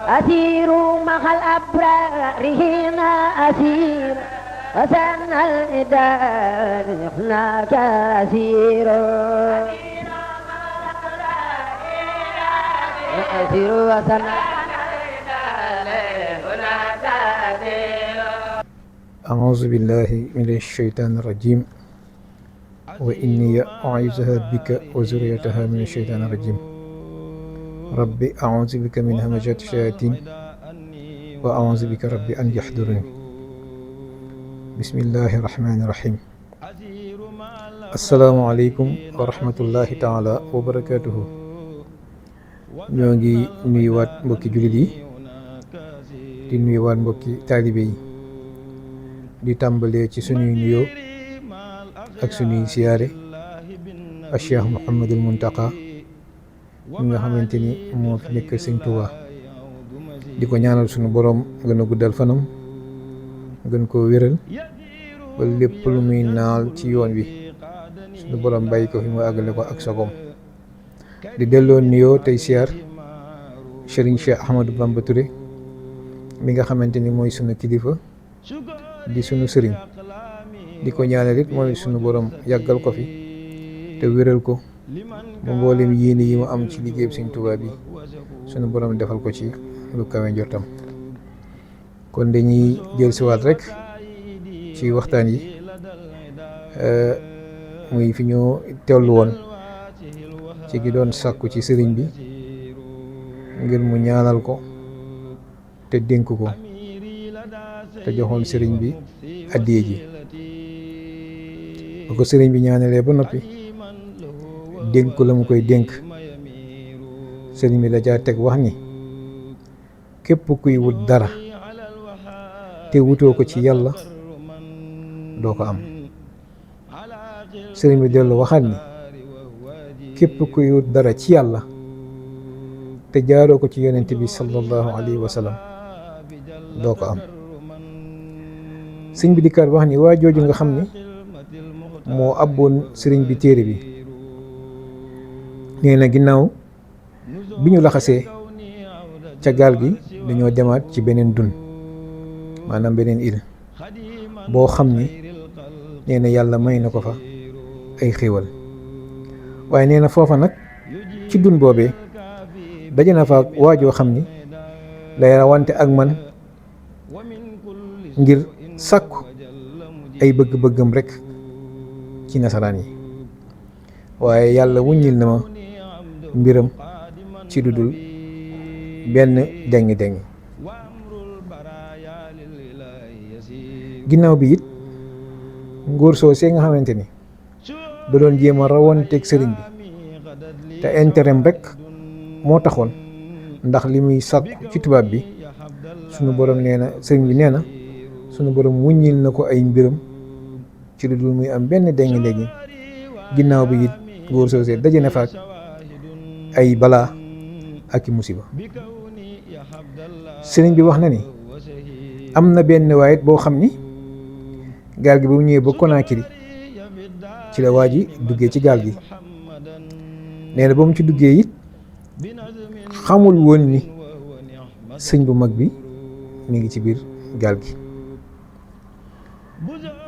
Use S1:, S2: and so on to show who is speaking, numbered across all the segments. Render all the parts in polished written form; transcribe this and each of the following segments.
S1: أسير مع الأبرار هنا أسير وسن الإدار هناك أسير أسير وسن
S2: أعوذ بالله من الشيطان الرجيم وإني أعيذها بك وذريتها من الشيطان الرجيم ربي أعوذ بك من همزات الشياطين وأعوذ بك ربي أن يحضرني بسم الله الرحمن الرحيم السلام عليكم ورحمة الله تعالى وبركاته ñoo ngi nuyuwaat mbokki jullit yi di nuyuwaat mbokki taalibe yi di tàmbalee ci suñuy nuyoo ak suñuy siyaare ak Cheikh Mouhamadul Muntaqa mi nga xamante ni moo fi nekk Sëñ Tuubaa di ko ñaanal suñu boroom gën a guddal fanam gën koo wéral ba lépp lu muy naal ci yoon wi suñu boroom bàyyi ko fi mu àggale ko ak sagom di delloo nuyoo tey siyaar Serigne Cheikh Ahmadou Bamba Touré mi nga xamante ni mooy sunu kilifa di sunu sëriñ di ko ñaanal it mooy sunu borom yàggal ko fi te wéral ko ba mboolem yéene yi mu am ci liggéey Sëñ Tuubaa bi sunu borom defal ko ci lu kawe njortam. kon dañuy jël siwaat rek ci waxtaan yi muy fi ñu teewlu woon ci gi doon sàkku ci sëriñ bi ngir mu ñaanal ko te dénk ko te joxoon sëriñ bi addiye ji ba ko sëriñ bi ñaanalee ba noppi dénk la mu koy dénk sëriñ bi la caa teg wax ni képp kuy wut dara te wutoo ko ci yàlla doo ko am. sëriñ bi dellu waxaat ni képp kuy wut dara ci yàlla te jaaroo ko ci yonent bi sallallahu alayhi wa sallam doo ko am. sëñ bi dikkaat wax ni waa jooju nga xam ni moo abboon sëriñ bi téere bi nee na ginnaaw bi ñu laxasee ca gaal gi dañoo demaat ci beneen dun maanaam beneen île boo xam ni nee na yàlla may na ko fa ay xéewal waaye nee na foofa nag ci dun boobee daje na fa waajoo xam ni lay rawante ak man ngir sàkku ay bëgg-bëggam rekk ci nasaraan yi waaye yàlla wuññil na ma mbiram ci dudul benn deng-deng. ginnaaw bi it ngóor soo see nga xamante ni da doon jéem a rawanteeg sëriñ bi te intérêt rekk moo taxoon ndax li muy sàkku ci tubaab bi sunu borom nee na sëriñ bi nee na sunu borom wuññil na ko ay mbiram ci lu dul muy am benn deng-deng. ginnaaw bi it ngóor soo see daje na fa ak ay balaa ak i musiba. sëriñ bi wax na ni am na benn waayit boo xam ni gaal gi ba mu ñëwee ba Conakry ci la waa ji duggee ci gaal gi nee na ba mu ci duggee it xamul woon ni sëñ bu mag bi mi ngi ci biir gaal gi.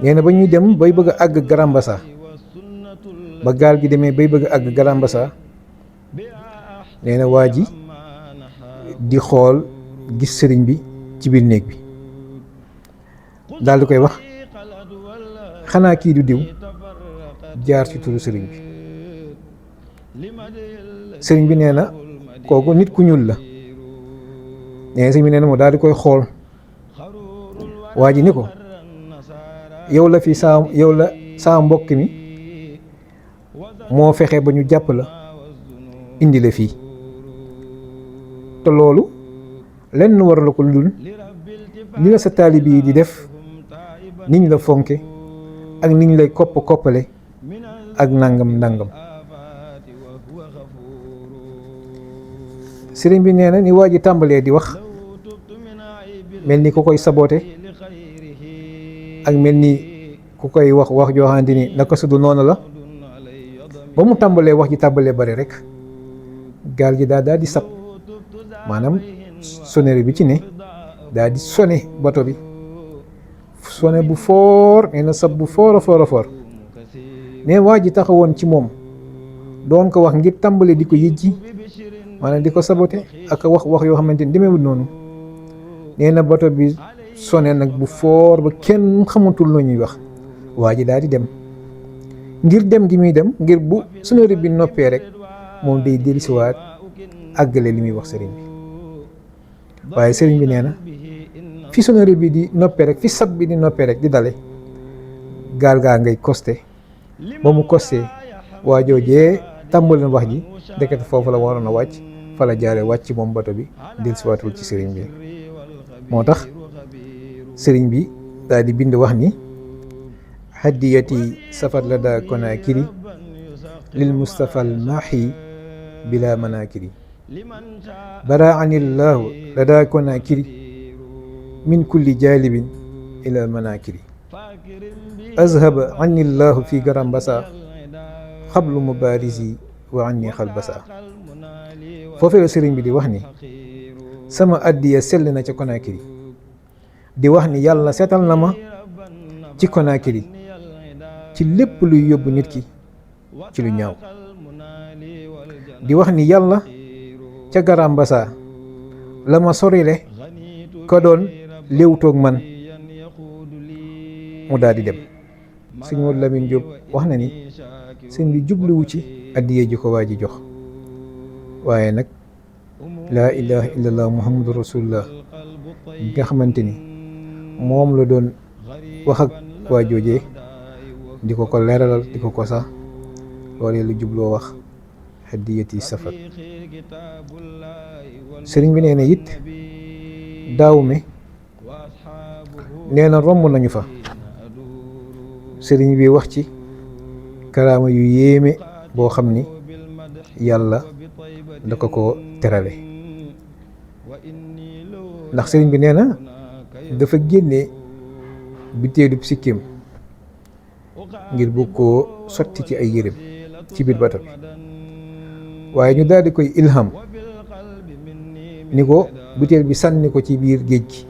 S2: nee na ba ñuy dem bay bëgg a àgg Garambassa ba gaal gi demee bay bëgg a àgg Garambassa nee na waa ji di xool gis sëriñ bi ci biir néeg bi daal di koy wax xanaa kii du diw jaar ci turu sëriñ bi. sëriñ bi nee na kooku nit ku ñuul la nee na sëriñ bi nee na mu daal di koy xool waa ji ni ko yow la fi saa mbokk mi moo fexe ba ñu jàpp la indi la fii te loolu lenn war la ko lu dul ni la sa taalibe yi di def niñ la fonke ak niñ lay koppale ak nangam sëriñ bi nee na ni waa ji tàmbalee di wax mel ni ku koy saboote ak mel ni ku koy wax joo xamante ni naka su du noonu la ba mu tàmbalee wax ji tàmbalee bari rek gaal gi daal di sab maanaam sonnerie bi ci ne daal di sone bato bi sone bu foor nee na sab bu foor a foor a foor ne waa ji taxawoon ci moom doon ko wax ngir tàmbale di ko yëjji maanaam di ko sabote ak wax yoo xamante ni demeewul noonu nee na bato bi sone nag bu foor ba kenn xamatul lu ñuy wax waa ji daal di dem ngir dem gi muy dem ngir bu sonnerie bi noppee rek moom day dellusiwaat àggale li muy wax sëriñ bi waaye sëriñ bi nee na fi sonnerie bi di noppee rek fi sab bi di noppee rek di dale gaal gaa ngay costé ba mu costé waa joojee tàmbaleen wax ji ndekete foofu la waroon a wàcc fa la jaare wàcc moom bato bi dellusiwaatul ci sëriñ bi moo tax sëriñ bi daal di bind wax ni hadiyati safat la daa konaakiri lil mustafa al maahi bila manakiri bara anillahu la daa konaakiri min kulli jalibin ila manakiri azhaba anillahu fi garambasa xablu mubarisi wa anni xalbasa foofee la sëriñ bi di wax ni sama addiya sell na ca Konaakiri di wax ni yàlla seetal na ma ci Konaakiri ci lépp luy yóbbu nit ki ci lu ñaaw di wax ni yàlla ca Garambasa la ma sorile ko doon léewtoog man mu daal di dem sëñ Modou Lamine Diop wax na ni sëñ bi jubluwu ci addiye ji ko waa ji jox waaye nag laa ilaha illallah muhammadu rasulullah nga xamante ni moom la doon wax ak waa joojee di ko leeralal di ko sax loolee lu jubloo wax hadiyati safat sëriñ bi nee na it daaw mi nee na romb nañu fa sëriñ bi wax ci karaama yu yéeme boo xam ni yàlla da ko terale ndax sëriñ bi nee na dafa génne butéelub sikkim ngir bëgg koo sotti ci ay yërëm ci biir bato bi waaye ñu daal di koy ilham ni ko butéel bi sànni ko ci biir géej gi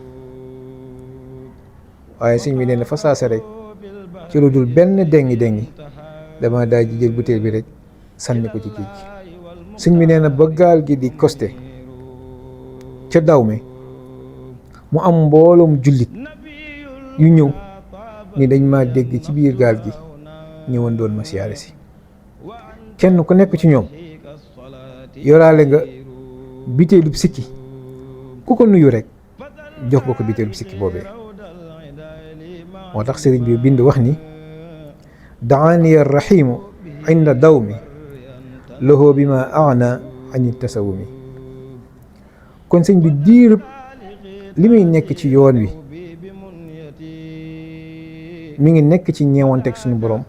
S2: waaye sëriñ bi nee na fa saase rek ci lu dul benn dengi dama daal di jël butéel bi rek sànni ko ci géej gi sëñ bi nee na ba gaal gi di costé ca daw mi mu am mbooloom jullit yu ñëw ni dañ ma dégg ci biir gaal gi ñëwoon doon ma siyaare si kenn ku nekk ci ñoom yoraale nga butéelub sikki ku ko nuyu rek jox ko butéelub sikki boobee moo tax sëriñ bi bind wax ni daani arrahimu inda dawmi lahu bima aana ani tasawumi kon sëñ bi diirub li muy nekk ci yoon wi mi ngi nekk ci ñeewanteeg suñu borom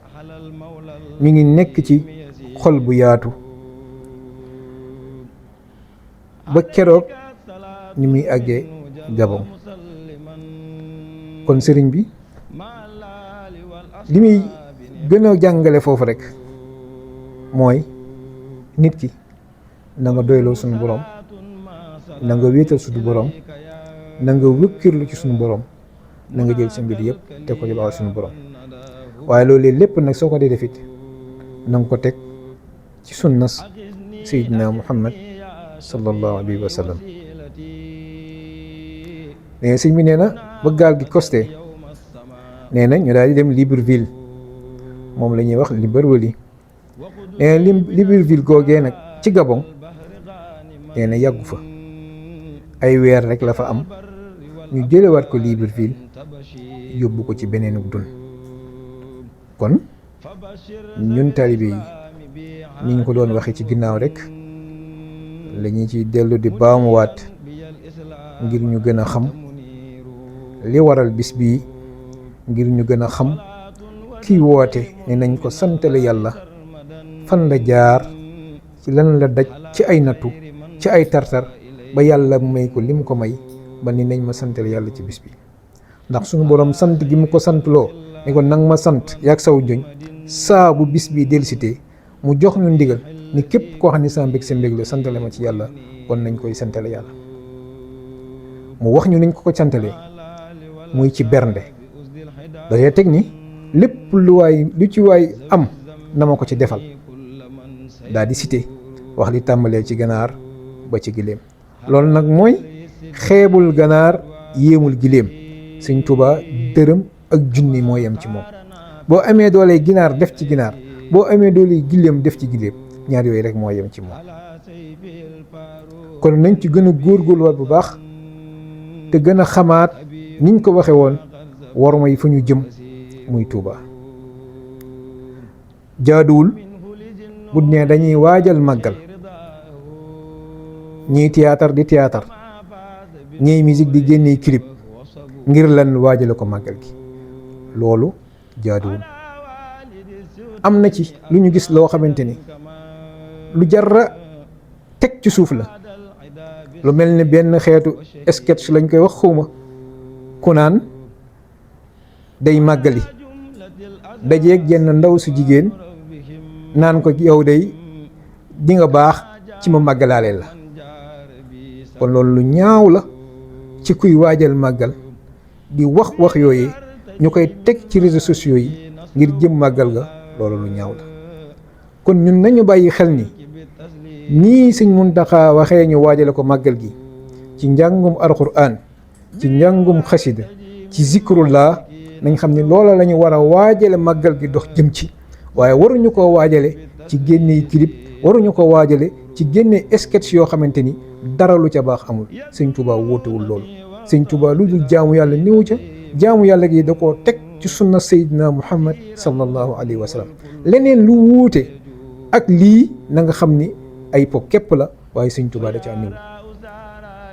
S2: mi ngi nekk ci xol bu yaatu ba keroog ni muy àggee Gabon kon sëriñ bi li muy gën a jàngale foofu rek mooy nit ki na nga doyloo suñu borom na nga wéetal suñu borom na nga wëkkirlu ci suñu borom na nga jël sa mbir yëpp teg ko ci loxo suñu borom waaye loolu lépp nag soo ko dee defit na nga ko teg ci sunnas Seydina Muhammad sallallahu alayhi wa sallam mais sëñ bi nee na ba gaal gi costé nee na ñu daal di dem Libreville moom la ñuy wax Libreville nee na Libreville googee nag ci Gabon nee na yàggu fa ay weer rek la fa am ñu jëlewaat ko Libreville yóbbu ko ci beneen dun kon ñun taalibe yi ni ñu ko doon waxee ci ginnaaw rek la ñu ci dellu di baamuwaat ngir ñu gën a xam li waral bis bii ngir ñu gën a xam kii woote ne nañ ko santale yàlla fan la jaar ci lan la daj ci ay nattu ci ay tartar ba yàlla may ko lim ko may ba ni nañ ma santale yàlla ci bis bi ndax suñu borom sant gi mu ko santloo ne ko nang ma sant yaag saw joñ saa bu bis bi dellusitee mu jox ñu ndigal ni képp koo xam ne sama mbég sa mbég la santale ma ci yàlla kon nañ koy santale yàlla mu wax ñu niñ ko santalee muy ci bernde dajee teg ni lépp lu ci waay am na ma ko ci defal daal di cité wax li tàmbalee ci ganaar ba ci giléem loolu nag mooy xeebul ganaar yéemul giléem Sëñ Tuubaa dërëm ak junni moo yem ci moom boo amee doole ginaar def ci ginaar boo amee doole giléem def ci giléem ñaar yooyu rek moo yem ci moom kon nañ ci gën a góorgóorluwaat bu baax te gën a xamaat niñ ko waxe woon war may fa ñu jëm muy Tuubaa jaaduwul bu ne dañuy waajal màggal ñiy théâtre di théâtre ñiy musique di génnee clip ngir lan waajale ko màggal gi loolu jaaduwul am na ci lu ñu gis loo xamante ni lu jarra teg ci suuf la lu mel ni benn xeetu sketch lañ koy wax xawma ku naan day màggali dajeeg jenn ndaw su jigéen naan ko yow day di nga baax ci ma màggalaaleel la kon loolu lu ñaaw la ci kuy waajal màggal di wax yooyu ñu koy teg ci réseaux sociaux yi ngir jëm màggal ga loolu lu ñaaw la kon ñun nañu bàyyi xel ni nii Sëñ Muntaxa waxee ñu waajale ko màggal gi ci njàngum alxuraan ci njàngum xasida ci zikrullah nañ xam ne loola la ñu war a waajale màggal gi dox jëm ci waaye waruñu ko waajale ci génnee clip waruñu ko waajale ci génnee sketch yoo xamante ni dara lu ca baax amul Sëñ Tuubaa wóotewul loolu Sëñ Tuubaa lu dul jaamu yàlla niwu ca jaamu yàlla gi da koo teg ci sunna Seydina Muhammad sallallahu alayhi wa sallam leneen lu wuute ak lii na nga xam ni ay po képp la waaye Sëñ Tuubaa da ca niwu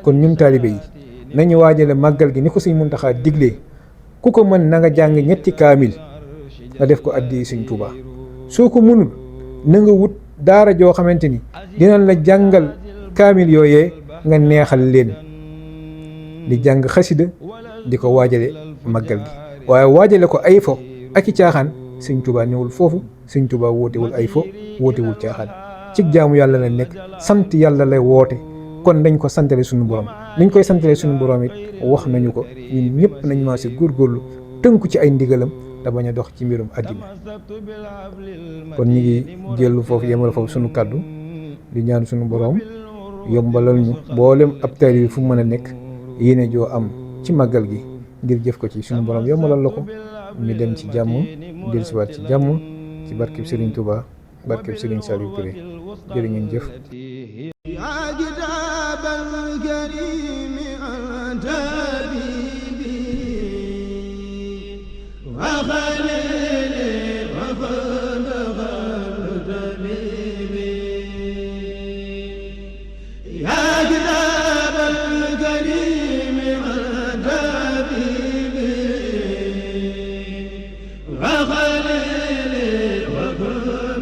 S2: kon ñun taalibe yi nañu waajale màggal gi ni ko Sëñ Muntaxaa diglee ku ko mën na nga jàng ñetti kaamil nga def ko addi Sëñ Tuubaa soo ko mënul na nga wut daara joo xamante ni dinañ la jàngal kaamil yooyee nga neexal leen di jàng xasida di ko waajale màggal gi waaye waajale ko ay fo ak i caaxaan Sëñ Tuubaa newul foofu Sëñ Tuubaa wootewul ay fo wootewul caaxaan ci jaamu yàlla la nekk sant yàlla lay woote kon dañ ko santale suñu borom niñ koy santale suñu borom it wax nañu ko ñun ñëpp nañ maa si góorgóorlu tënku ci ay ndigalam te bañ a dox ci mbirum àddina kon ñu ngi jëllu foofu yemal foofu suñu kàddu di ñaan suñu borom yombalal ñu mboolem ab taalibe fu mu mën a nekk yéene joo am ci màggal gi ngir jëf ko ci suñu borom yombalal la ko ñu dem ci jàmm dellusiwaat ci jàmm ci barkeb Serigne Touba barkeb Serigne Saliou Touré jërë ngeen jëf.
S3: وخليل وكل